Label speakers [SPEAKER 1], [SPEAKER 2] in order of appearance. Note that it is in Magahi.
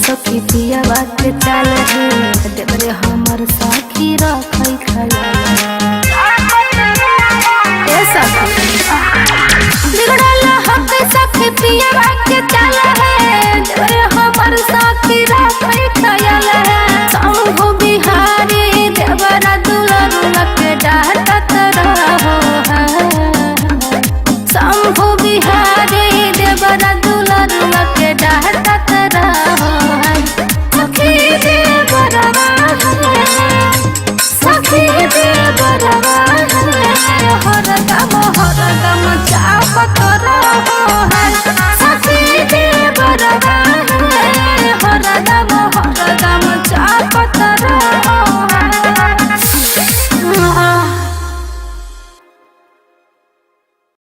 [SPEAKER 1] सखी पियावा के चाल है, देवरे हमर साखी रखै खयाल। ए सखी बिगड़ल हक सखी पियावा के चाल है, देवरे हमर साखी रखै खयाल है। शंभु बिहारी देवरा दुलरुआ के डांटत रहो है। शंभु बिहारी देवरा दुलरुआ के डांटत रहो है। सखी देवरवा है, सखी देवरवा है, हरदम हरदम चापत